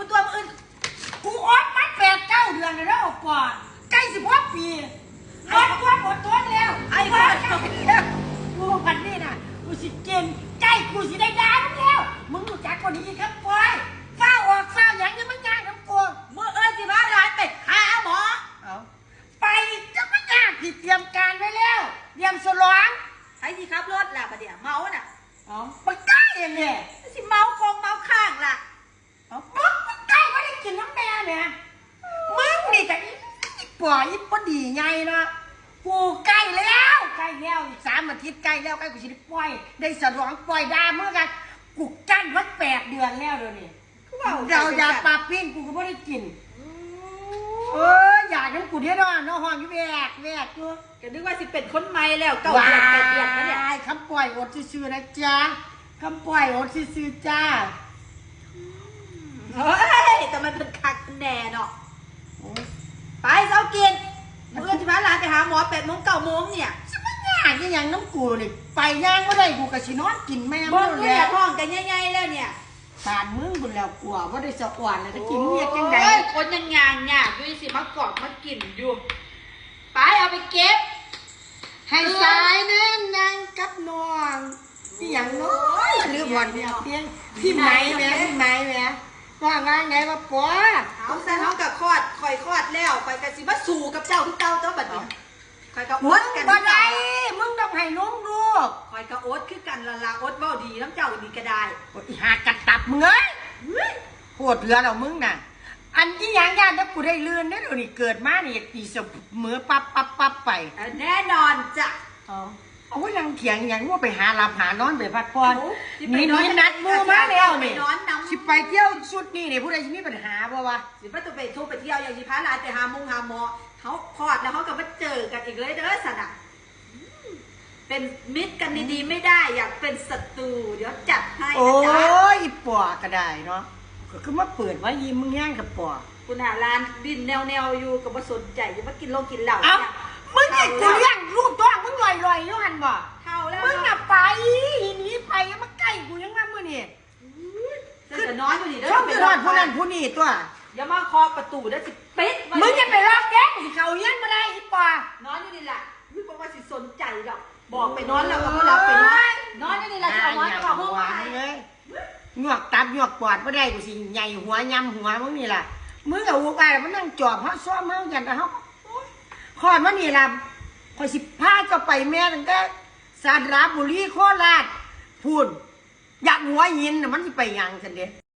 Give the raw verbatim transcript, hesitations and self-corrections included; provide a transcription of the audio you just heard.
ตัวมึง กูอดมาแปดเก้าเดือนแล้วเด้อ ก่อน ใกล้สิบหกปี หมดความอดทนแล้ว ไอ้ หมดความอดทนแล้ว กูบัดนี้น่ะ กูสิกิน ใกล้กูสิได้ด่ามึงแล้ว มึงรู้จักคนนี้อีกครับปอย ฟ้าวออกฟ้าวหยัง ยังมันย่างน้ำกู มื้ออื่นสิพาหลานไปหาหมอ เอา ไปจักมันย่างที่เตรียมการไว้แล้ว เตรียมฉลอง ไผสิขับรถล่ะบัดเนี่ย เมาน่ะ เอา บักได้เลย สิเมาคงเมาข้างล่ะ เอา มึง มึงใกล้บ่ได้กินน้ำแม่แหม มึงนี่ก็อี อีปออีปอดีไงเนาะ กูใกล้แล้ว ใกล้แล้ว อีกสามอาทิตย์ใกล้แล้ว ใกล้กูสิได้ปล่อย ได้ฉลองปล่อยด่ามึงกัน กูกั้นมาแปดเดือนแล้วเดี๋ยวนี้ คือเว้า เดายาปลาปิ้งกูก็บ่ได้กิน อืม เออ อยากน้ำกูเด้อเนาะ เนาะ ห้องอยู่แวกแวกอยู่ ก็นึกว่าสิเป็นคนใหม่แล้ว เก้าเดือนแปดเดือนแล้วเนี่ย ว้าย คำปล่อยอดซื่อๆนะจ๊ะ คำปล่อยอดซื่อๆจ้า เฮ้ย แต่มันเป็นคักแน่เนาะ โอ้ย ไปเซากิน มื้ออื่นสิพาหลานไปหาหมอแปดโมงเก้าโมงเนี่ย สิมายากอีหยังน้ำกูนี่ ไปย่างบ่ได้ กูก็สินอนกินแม่ เบิ่ง มึง ดู แห แล ละ ท้องก็ใหญ่ๆแล้วเนี่ย ปานมึงบุญแล้วกลัวว่าได้สะอ่อนเลยตะกี้มึงเฮ็ดจังใด โอ้ย คนยังย่างยากอยู่สิมากอบมากินอยู่ ไปเอาไปเก็บ ให้สายแน่นนางกับน้อง อีหยังเนาะ หรือบ่อนเนี่ยเพียง พี่ไหมแหม พี่ไหมแหม ว่าไงไงว่าปอ เอาซะ เฮาก็คลอด ข่อยคลอดแล้ว ข่อยก็สิมาสู้กับเจ้าคือเก่าตัวบัดนี้ ข่อยก็อ มึ ด ง กัน บ่ได้ คือเก่า มึงต้องให้นมลูก ข่อยก็อดคือกันละละ อดเว้าดีนำเจ้านี่ก็ได้ โอ้ย อีหากระตับมึงเอ้ย เฮ้ย โหดเหลือแล้วมึงน่ะ อันอีหยังย่านแต่กูได้ลื่นเด้อ เดี๋ยวนี้เกิดมานี่ตีเสมอปั๊บปั๊บปั๊บไป เออ แน่นอนจ้ะ เอา เอาไว้นั่งเถียงอีหยัง ว่าไปหาหลับหานอนไปพักผ่อน โอ้ สิไป นี่ นอน นี่นัดหมู่มาแล้วนี่ ไปนอนนำ สิไปเที่ยวชุดนี้นี่ ผู้ใดสิมีปัญหาบ่วะ สิบ่ต้องไปโทรไปเที่ยว อย่างสิพาหลานไปหาหมงหาหมอ เขาคลอดแล้วเขาก็มาเจอกันอีกเลยเด้อสันน่ะ อืม เป็นมิตรกันดีๆไม่ได้ อยากเป็นศัตรู เดี๋ยวจัดให้ โอ้ นะจ๊ะ ย อีปอก็ได้เนาะ ก็คือมาเปิดไว้ยิ้มมึงแห้งกับปอ คุณหาร้านบินแนวๆอยู่ก็บ่สนใจ อย่ามากินเหล้ากินเหล้า เอ้า เนี่ย มึงนี่กูเลี้ยงลูกท้องมึงลอยๆอยู่หั่นบ่ เฒ่าแล้ว มึงน่ะไป หนีไป อย่ามาใกล้กูยังว่ามื้อนี้ อุ้ย เธอจะนอนอยู่นี่เด้อ ชอบไปนอนผู้นั้นผู้นี้ตัว อย่ามาเคาะประตูเด้อสิปิดไว้ มึงจะไปล็อกแก๊งสิเขาเฮียนบ่ได้อีปอ นอนอยู่นี่แหละ อุ้ย บอกว่าสิสนใจดอก บอกไปนอนแล้วก็บ่หลับไปนอน โอ้ย นอนอยู่นี่แหละ จะเอาหมอนมาห้อง หาหยัง ให้ หัวมึงเอ้ย หยวกตับหยวกปอดบ่ได้ กูสิใหญ่หัวยำหัวมึงนี่ล่ะ มึงกับอูกายมันนั่งจอบเฮาซ้อมเฮายันแต่เฮา โอ๊ย คลอดมานี่ล่ะ ข่อยสิพาเจ้าไปแม่ตั้งแต่สระบุรี โคราช พู้น อยากหัวหินน่ะ มันสิไปหยังซั่นเด้